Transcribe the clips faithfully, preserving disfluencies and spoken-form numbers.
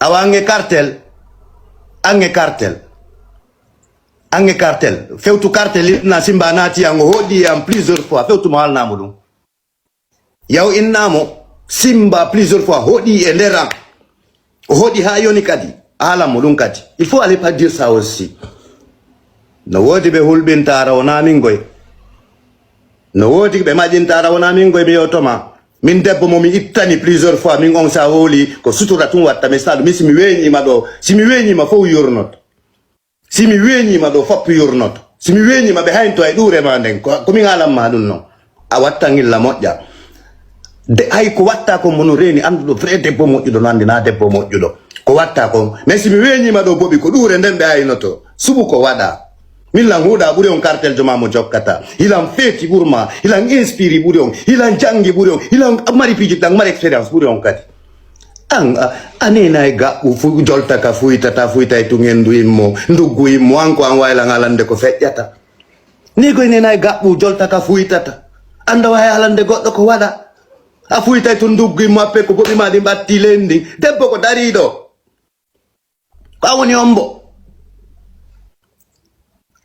Awa ange cartel, ange cartel, ange cartel. Fewtu cartel inna Simba naati ango hoɗi am plusieurs fois. Fewtu mo halnamo ɗum. Yaw innamo Simba plusieurs fois hoɗi e nder am. O hoɗi ha yoni kadi. Alan mo ɗum kadi. Il faut aller pas dire ça aussi. No woodi ɓe hulɓinta ara wona min goy. No woodi ɓe maƴinta ara wona min goy mi yewtoma. Min debbo mo mi ittani plusieurs fois min on sa wowli ko sutura tun watta mi saɗu mi si mi weñima ɗo si mi weñima fof yurnoto. Si mi weñima ɗo fop yurnoto. Si mi weñima ɓe haynto e ɗuure ma nden ko ko min alan ma ɗum non. A watta ngilla moƴƴa. De hay ko watta kon mo no reeni annduɗo vrai debbo moƴƴuɗo no anndi na debbo moƴƴuɗo. Ko watta kon mais si mi weñima ɗo boɓi ko ɗuure nden ɓe aynoto. Suɓu ko waɗa. Min lan huuɗa ɓuri on cartel joma mo jokkata. Hilan feeti ɓurma. Hilan inspiri ɓuri on. Hilan janngi ɓuri on. Hilan mari piiji ɗan mari expérience ɓuri on kadi. An a nena e gaɓɓu fu jolta ka fuytata fuyta e tun endu immo nduggu immo an ko an waylan alande ko feƴƴata. Ni koy nena e gaɓɓu jolta ka fuytata. Anda wawi alande goɗɗo ko waɗa. A fuyta e tun nduggu immo appe ko boɓi ma ɗi mbatti lendin. Debbo ko dariɗo. Ko an woni ombo.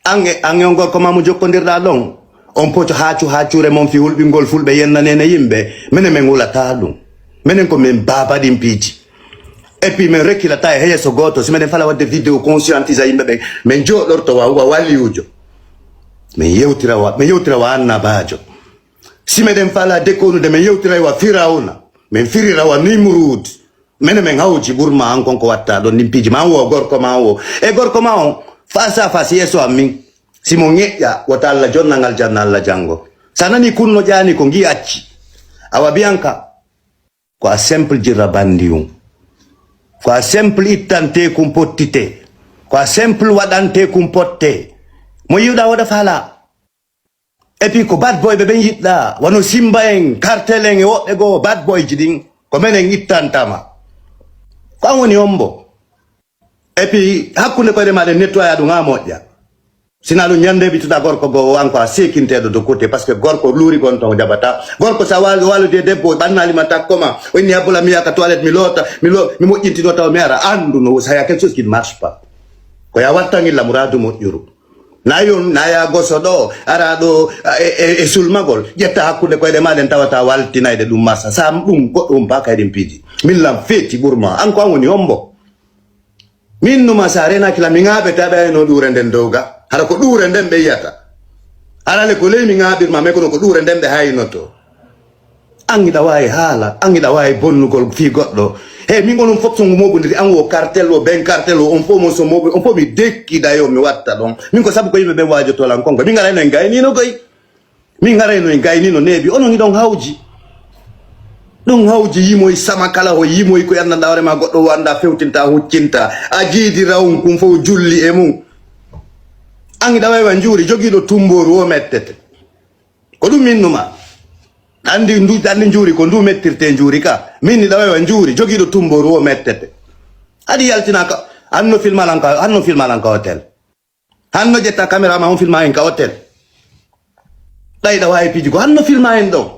Ange ange on gorko ma mo jokkondirɗa ɗon. On poco haacu haacure mon fi hulɓingol fulɓe yennanene yimɓe. Menen men hulata ɗum. Menen ko min baaba ɗin piiji. Et puis min rekkilata e yeeso gooto si meɗen fala wadde vidéo conscientisa yimɓe ɓen min jooɗorto wa wa waliyujo. Min yewtira wa min yewtira wa annabaajo. Si meɗen fala dekonude min yewtiray wa firawna. Min firira wa nimrud. Mene men hawji ɓurma an kon ko watta ɗon ndin piiji ma an wo gorko ma an wo e gorko ma on face à face yeeso am min. Si mo ŋeƴƴa wota allah jonna ngal janna allah janngo. Sa nani kunno ƴaani ko ngi acci. Awa biyanka ko a simple jirra bandi un. Ko a simple ittante kun pottite. Ko a simple waɗante kun potte. Mo yiwɗa woɗa fala. Et puis ko bad boy ɓe ɓen yiɗɗa wano simba en cartel en e woɓɓe goo bad boy ji ɗin. Ko menen ittantama. Ko an woni ombo. Et puis hakkunde koyɗe maɗen nettoya ɗum ha moƴƴa. Sina ɗum ñande ɓittuɗa gorko goo o an ko a sekinteɗo de côté parce que gorko luuri gon ton o jaɓata. Gorko sa wal walodi e debbo ɓannalima takkoma o inni habbola mi yaha ka toilette mi loota mi lo mi moƴƴintino taw mi ara andu no saya quelque chose qui ne marche pas. Ko ya wattangilla muradu moƴƴuru. Na yon na ya goso ɗo ara ɗo e sulmagol ƴetta hakkunde koyɗe ma ɗen tawata waltinayɗe ɗum masa sam ɗum goɗɗo um ba kay ɗin piiji. Min lam feeti ɓurma an ko an woni hombo. Min numa sa renaki lam mi ŋaɓete aɓe ayno ɗuure nden dowga hara ko ɗuure nden ɓe yiyata. Arale ko ley mi ŋaɓirma mais kono ko ɗuure nden ɓe haynoto. An hiɗa waawi haala an hiɗa waawi bonnugol fii goɗɗo. Hey min onon fof so ngu moɓondiri an wo cartel o ben cartel o on fof mo so moɓo on fof mi dekki dayo mi watta ɗon. Min ko sabu ko yimɓe ɓen waajotolan konko min ngarayno en gaynino koy. Min ngarayno en gaynino neeɓi onon hiɗon hawji. Ɗum hawji yimoy sama kala ho yimoy ko yandanɗa hoore ma goɗɗo wanda fewtinta huccinta a jiidi rawun kun fof julli e mum. An hiɗa wawi wa njuuri jogiiɗo tumbooru o mettete. Ko ɗum min numa. Anndi ndu anndi njuuri ko ndu mettirte njuuri ka min ni ɗawewa njuuri jogiiɗo tumbooru o mettete. Haɗi yaltinaka hanno filmalanka hanno filmalanka hotel. Hanno ƴetta caméra ma on filma en ka hotel. Ɗayɗa wawi piiji ko hanno filma en ɗo.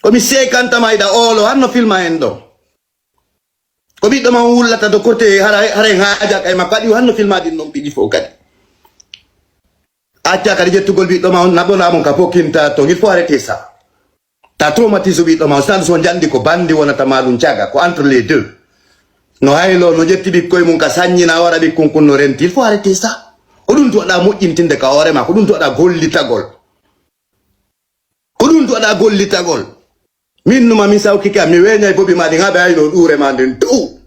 Komi sekantama iɗa oolo hanno filma en ɗo. Ko ɓiɗɗo ma on wullata to kote haray haajaka e makko aɗi hanno filmaɗin noon piiji fof kadi. Acca kadi ƴettugol ɓiɗɗo ma on naɓonamon ka pokkinta toon il faut arrêter ça. Ta traumatise ɓiɗɗo ma on sina ɗum so jandi ko bandi wonata ma ɗum caga ko entre les deux. No haylo no ƴetti ɓikkoye mum ka saññina wara ɓikkun kun no renti il faut arrêter ça. Ko ɗum tuwaɗa moƴƴintinde ka hoore ma ko ɗum tuwaɗa gollitagol. Ko ɗum to aɗa gollitagol. Min numa min sawkike am mi weñay bobi ma ɗin haɓe ayno ɗuure ma nden dow.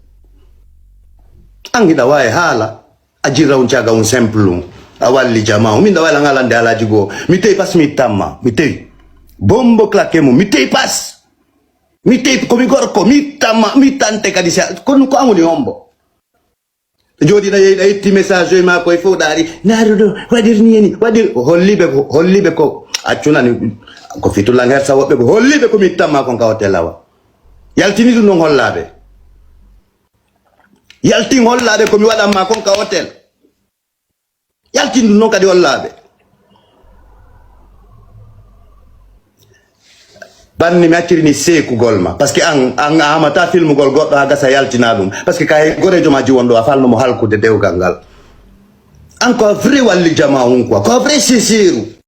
An hiɗa wawi haala a jirra un caga un simple un a walli jama un min ɗa wayla ngalande alaji goo mi tewi pas mi tamma mi tewi bombo claque mum mi tewi pas mi tewi komi gorko mi tamma mi tante kadi sa kono ko an woni hombo. Jooɗiɗa yehi ɗa itti message joyi ma koye fof ɗaari naaru ɗo waɗir ni ni waɗir holliɓe ko holliɓe ko accunani ko fitullan hersa woɓɓe ko holliɓe ko mi ittanma kon ka hotel awa. Yaltini ɗum noon hollaɓe. Yaltin hollaɓe komi waɗanma kon ka hotel. Yaltin ɗum noon kadi hollaɓe. Banni mi accirini seekugol ma. Parce que an, an a hamata filmugol goɗɗo ha gasa yaltina ɗum. Parce que kay gorejo ma jiwon ɗo a falno mo halkude dewgal ngal. An ko a vrai walli jama on quoi. Ko a vrai sincère.